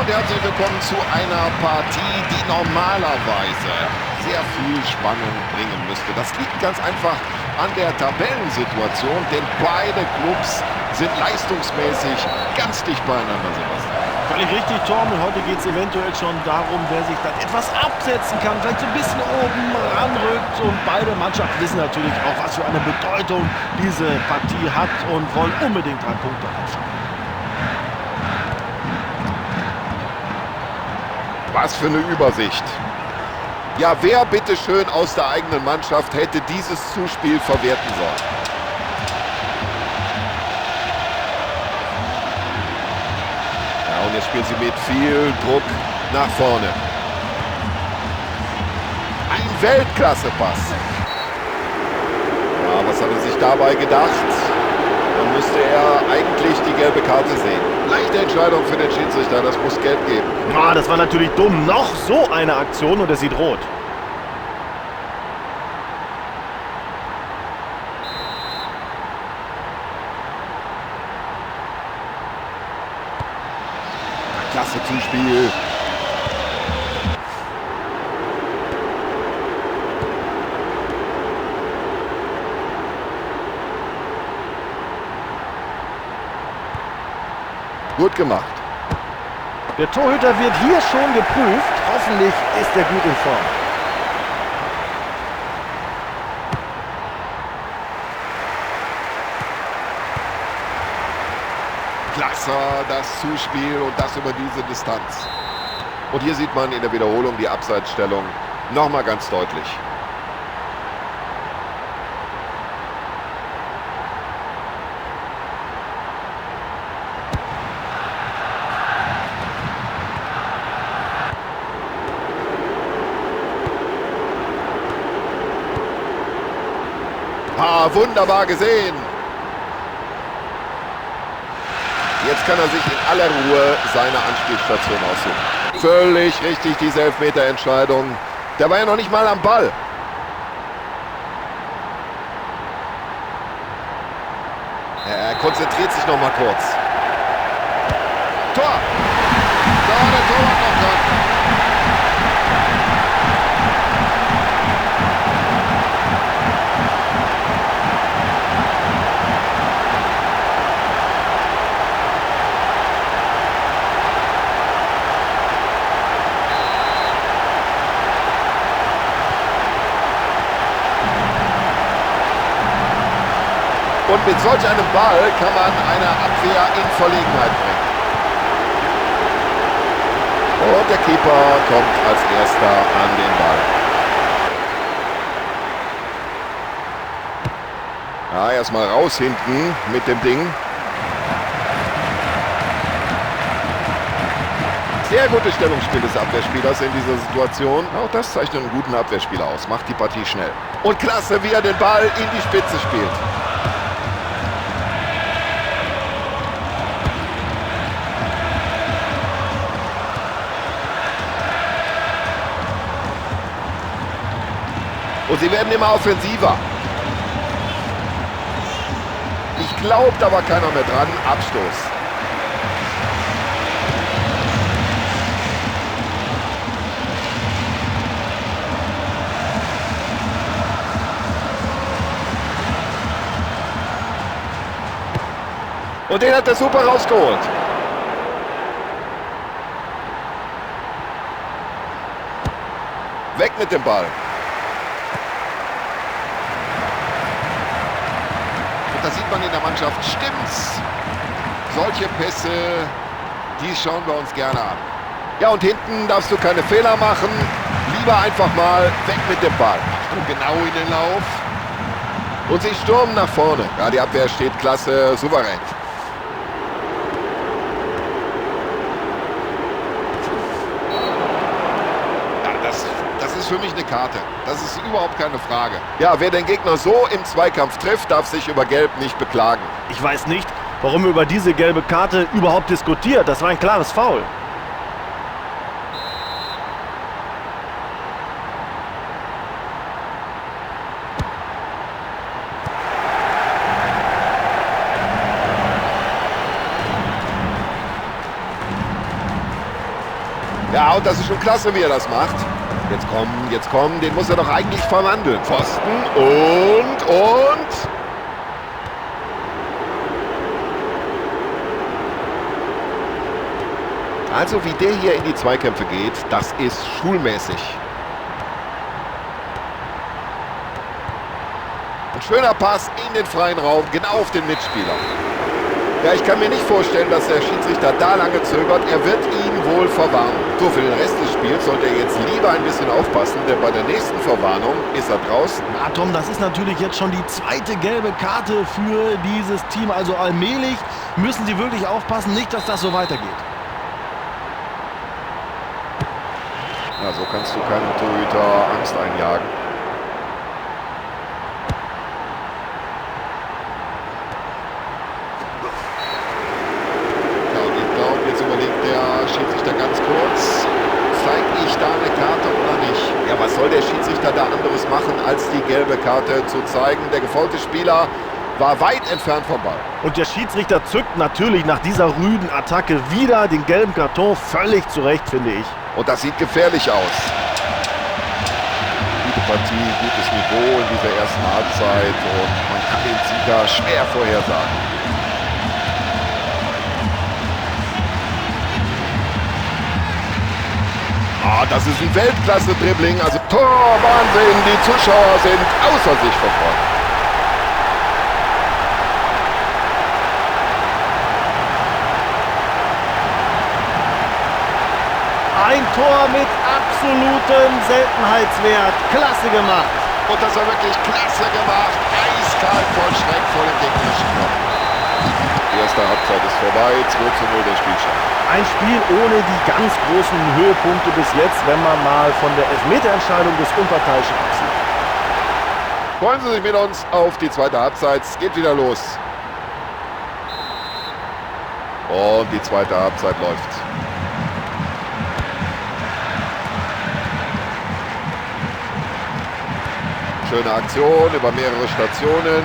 Und herzlich willkommen zu einer Partie, die normalerweise sehr viel Spannung bringen müsste. Das liegt ganz einfach an der Tabellensituation, denn beide Clubs sind leistungsmäßig ganz dicht beieinander, Sebastian. Völlig richtig, Torm. Und heute geht es eventuell schon darum, wer sich dann etwas absetzen kann, vielleicht so ein bisschen oben ranrückt. Und beide Mannschaften wissen natürlich auch, was für eine Bedeutung diese Partie hat und wollen unbedingt 3 Punkte abschauen. Was für eine Übersicht. Ja, wer bitteschön aus der eigenen Mannschaft hätte dieses Zuspiel verwerten sollen? Ja, und jetzt spielen sie mit viel Druck nach vorne. Ein Weltklasse-Pass. Ja, was hat er sich dabei gedacht? Dann müsste er eigentlich die gelbe Karte sehen. Leichte Entscheidung für den Schiedsrichter, das muss gelb geben. Ah, das war natürlich dumm. Noch so eine Aktion und er sieht rot. Klasse Zuspiel. Gut gemacht. Der Torhüter wird hier schon geprüft. Hoffentlich ist er gut in Form. Klasse, das Zuspiel und das über diese Distanz. Und hier sieht man in der Wiederholung die Abseitsstellung nochmal ganz deutlich. Ah, wunderbar gesehen. Jetzt kann er sich in aller Ruhe seine Anspielstation aussuchen. Völlig richtig, diese Elfmeterentscheidung. Der war ja noch nicht mal am Ball. Er konzentriert sich noch mal kurz. Tor! Da war der Torwart noch dran. Und mit solch einem Ball kann man eine Abwehr in Verlegenheit bringen. Und der Keeper kommt als erster an den Ball. Ja, erstmal raus hinten mit dem Ding. Sehr gutes Stellungsspiel des Abwehrspielers in dieser Situation. Auch das zeichnet einen guten Abwehrspieler aus. Macht die Partie schnell. Und klasse, wie er den Ball in die Spitze spielt. Und sie werden immer offensiver. Ich glaube, da war keiner mehr dran. Abstoß. Und den hat er super rausgeholt. Weg mit dem Ball. Und da sieht man in der Mannschaft, stimmt's. Solche Pässe, die schauen wir uns gerne an. Ja, und hinten darfst du keine Fehler machen. Lieber einfach mal weg mit dem Ball. Achtung, genau in den Lauf. Und sie stürmen nach vorne. Ja, die Abwehr steht klasse, souverän. Ja, das ist für mich eine Karte. Das ist überhaupt keine Frage. Ja, wer den Gegner so im Zweikampf trifft, darf sich über Gelb nicht beklagen. Ich weiß nicht, warum über diese gelbe Karte überhaupt diskutiert. Das war ein klares Foul. Ja, und das ist schon klasse, wie er das macht. Jetzt komm, den muss er doch eigentlich verwandeln. Pfosten und... Also wie der hier in die Zweikämpfe geht, das ist schulmäßig. Ein schöner Pass in den freien Raum, genau auf den Mitspieler. Ja, ich kann mir nicht vorstellen, dass der Schiedsrichter da lange zögert. Er wird ihn wohl verwarnen. So, für den Rest des Spiels sollte er jetzt lieber ein bisschen aufpassen, denn bei der nächsten Verwarnung ist er draußen. Na Tom, das ist natürlich jetzt schon die zweite gelbe Karte für dieses Team. Also allmählich müssen sie wirklich aufpassen, nicht, dass das so weitergeht. Ja, so kannst du keinem Torhüter Angst einjagen. Ja, und ich glaube, jetzt überlegt der Schiedsrichter ganz kurz, zeige ich da eine Karte oder nicht? Ja, was soll der Schiedsrichter da anderes machen, als die gelbe Karte zu zeigen? Der gefaulte Spieler war weit entfernt vom Ball. Und der Schiedsrichter zückt natürlich nach dieser rüden Attacke wieder den gelben Karton. Völlig zu Recht, finde ich. Und das sieht gefährlich aus. Gute Partie, gutes Niveau in dieser ersten Halbzeit. Und man kann den Sieger schwer vorhersagen. Ah, das ist ein Weltklasse-Dribbling. Also Tor, Wahnsinn. Die Zuschauer sind außer sich vor Freude. Ein Tor mit absolutem Seltenheitswert. Klasse gemacht. Und das war wirklich klasse gemacht. Eiskalt vollstreckt vor dem gegnerischen Tor. Die erste Halbzeit ist vorbei. 2:0 der Spielstand. Ein Spiel ohne die ganz großen Höhepunkte bis jetzt, wenn man mal von der Elfmeterentscheidung des Unparteiischen absieht. Freuen Sie sich mit uns auf die zweite Halbzeit. Es geht wieder los. Und die zweite Halbzeit läuft. Schöne Aktion über mehrere Stationen.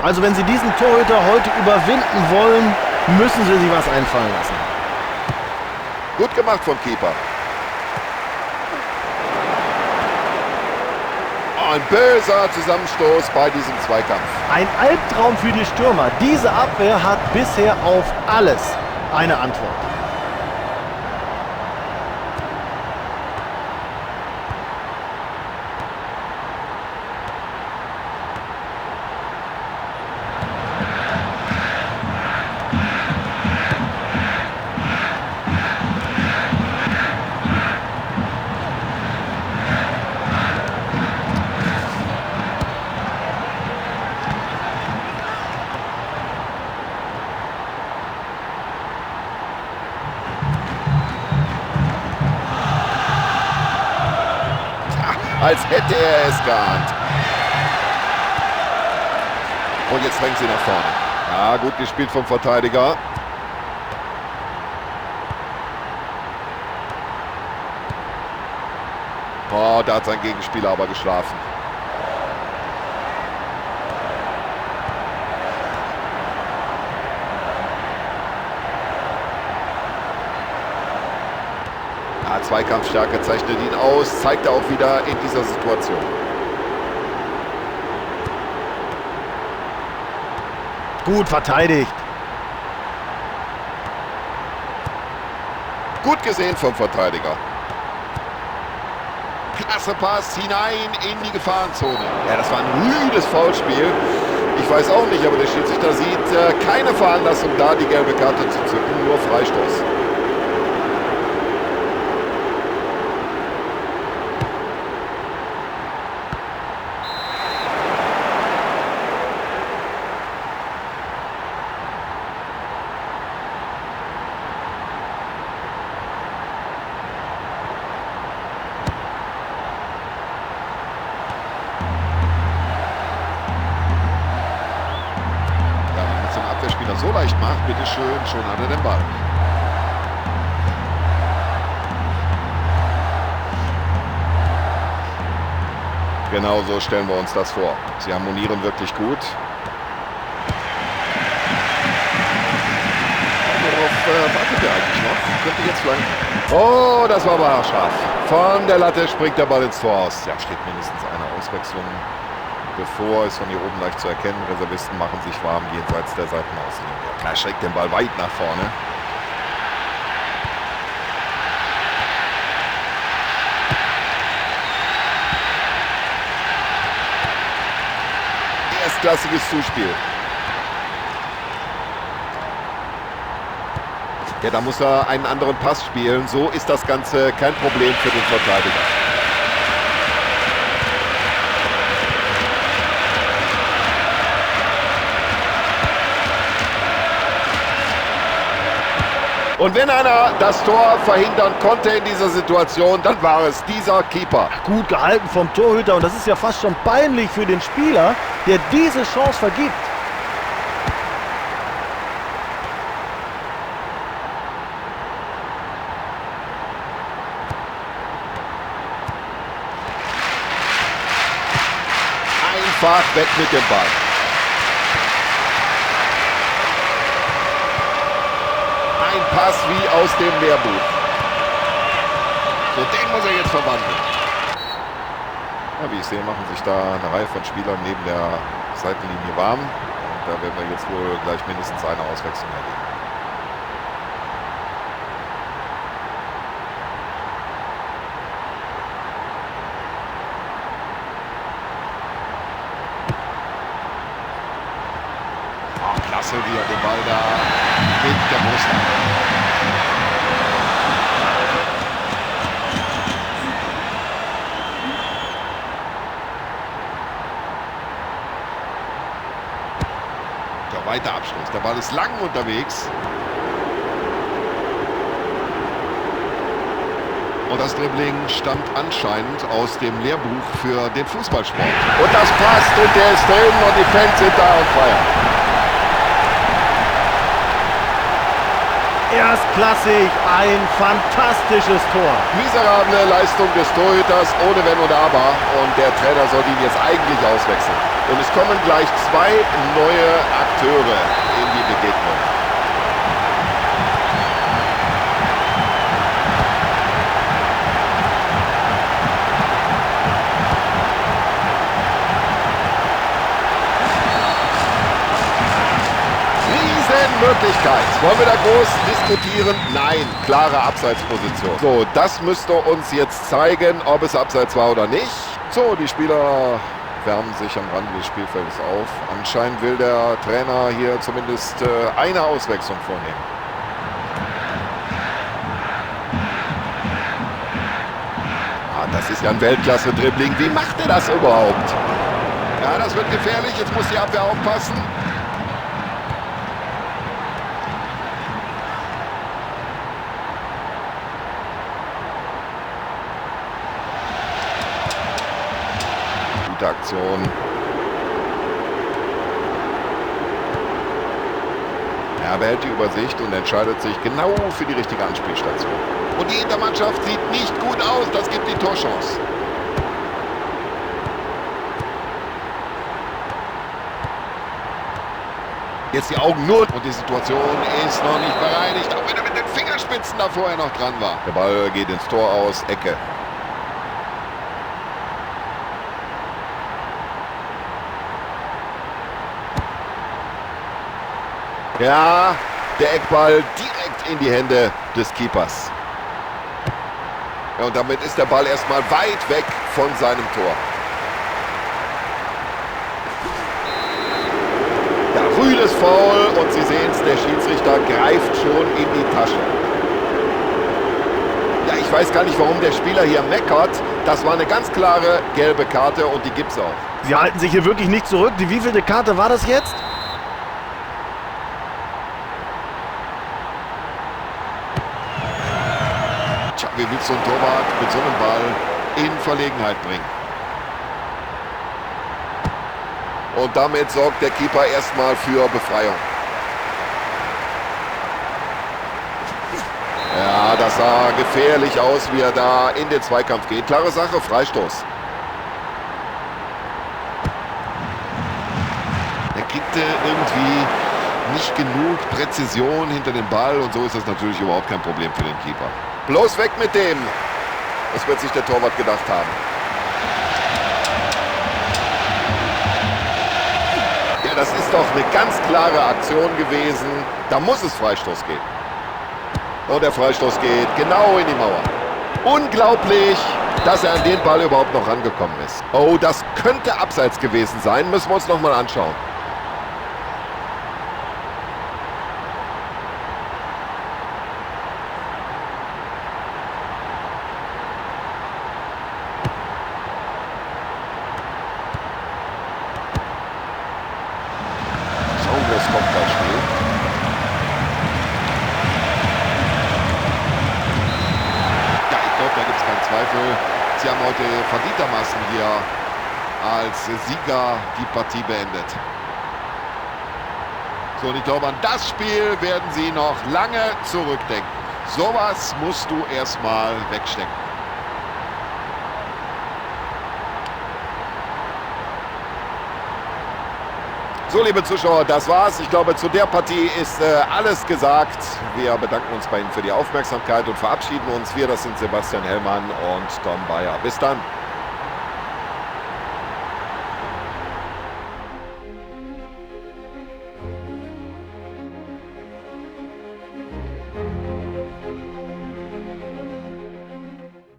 Also wenn Sie diesen Torhüter heute überwinden wollen, müssen Sie sich was einfallen lassen. Gut gemacht vom Keeper. Oh, ein böser Zusammenstoß bei diesem Zweikampf. Ein Albtraum für die Stürmer. Diese Abwehr hat bisher auf alles eine Antwort. Als hätte er es geahnt. Und jetzt drängt sie nach vorne. Ja, gut gespielt vom Verteidiger. Oh, da hat sein Gegenspieler aber geschlafen. Ja, Zweikampfstärke zeichnet ihn aus, zeigt er auch wieder in dieser Situation. Gut verteidigt. Gut gesehen vom Verteidiger. Klasse Pass hinein in die Gefahrenzone. Ja, das war ein rüdes Foulspiel. Ich weiß auch nicht, aber der Schiedsrichter sieht keine Veranlassung da, die gelbe Karte zu zücken, nur Freistoß. So leicht macht, bitteschön, schon hat er den Ball. Genau so stellen wir uns das vor. Sie harmonieren wirklich gut. Worauf wartet er eigentlich noch? Könnte jetzt flanken. Oh, das war aber haarscharf. Von der Latte springt der Ball ins Tor aus. Ja, steht mindestens eine Auswechslung bevor. Ist von hier oben leicht zu erkennen. Reservisten machen sich warm jenseits der Seitenauslinie. Er schreckt den Ball weit nach vorne. Erstklassiges Zuspiel. Ja, da muss er einen anderen Pass spielen. So ist das Ganze kein Problem für den Verteidiger. Und wenn einer das Tor verhindern konnte in dieser Situation, dann war es dieser Keeper. Gut gehalten vom Torhüter und das ist ja fast schon peinlich für den Spieler, der diese Chance vergibt. Einfach weg mit dem Ball. Ein Pass wie aus dem Lehrbuch. So, den muss er jetzt verwandeln. Ja, wie ich sehe, machen sich da eine Reihe von Spielern neben der Seitenlinie warm. Und da werden wir jetzt wohl gleich mindestens eine Auswechslung erleben. Oh, klasse, wie er den Ball da mit der Brust hat. Der weite Abschluss. Der Ball ist lang unterwegs. Und das Dribbling stammt anscheinend aus dem Lehrbuch für den Fußballsport. Und das passt und der ist drin und die Fans sind da und feiern. Erstklassig, ein fantastisches Tor. Miserable Leistung des Torhüters, ohne Wenn und Aber. Und der Trainer sollte ihn jetzt eigentlich auswechseln. Und es kommen gleich zwei neue Akteure in die Begegnung. Möglichkeit. Wollen wir da groß diskutieren? Nein, klare Abseitsposition. So, das müsste uns jetzt zeigen, ob es Abseits war oder nicht. So, die Spieler wärmen sich am Rande des Spielfeldes auf. Anscheinend will der Trainer hier zumindest eine Auswechslung vornehmen. Ah, das ist ja ein Weltklasse-Dribbling. Wie macht er das überhaupt? Ja, das wird gefährlich. Jetzt muss die Abwehr aufpassen. Gute Aktion. Er behält die Übersicht und entscheidet sich genau für die richtige Anspielstation. Und die Hintermannschaft sieht nicht gut aus. Das gibt die Torchance. Jetzt die Augen nur. Und die Situation ist noch nicht bereinigt. Auch wenn er mit den Fingerspitzen da vorher noch dran war. Der Ball geht ins Tor aus. Ecke. Ja, der Eckball direkt in die Hände des Keepers. Ja, und damit ist der Ball erstmal weit weg von seinem Tor. Ja, rüdes Foul und Sie sehen's, der Schiedsrichter greift schon in die Tasche. Ja, ich weiß gar nicht, warum der Spieler hier meckert. Das war eine ganz klare gelbe Karte und die gibt's auch. Sie halten sich hier wirklich nicht zurück. Die wievielte Karte war das jetzt? Tja, wie willst du einen Torwart mit so einem Ball in Verlegenheit bringen? Und damit sorgt der Keeper erstmal für Befreiung. Ja, das sah gefährlich aus, wie er da in den Zweikampf geht. Klare Sache, Freistoß. Der kriegte irgendwie Nicht genug Präzision hinter dem Ball und so ist das natürlich überhaupt kein Problem für den Keeper. Bloß weg mit dem! Das wird sich der Torwart gedacht haben. Ja, das ist doch eine ganz klare Aktion gewesen. Da muss es Freistoß geben. Und der Freistoß geht genau in die Mauer. Unglaublich, dass er an den Ball überhaupt noch rangekommen ist. Oh, das könnte abseits gewesen sein. Müssen wir uns noch mal anschauen. Sauberes Kopfballspiel. Ja, ich glaube, da gibt es keinen Zweifel. Sie haben heute verdientermaßen hier als Sieger die Partie beendet. So, und ich glaube, an das Spiel werden Sie noch lange zurückdenken. Sowas musst du erstmal wegstecken. So, liebe Zuschauer, das war's. Ich glaube, zu der Partie ist alles gesagt. Wir bedanken uns bei Ihnen für die Aufmerksamkeit und verabschieden uns. Wir, das sind Sebastian Hellmann und Tom Bayer. Bis dann.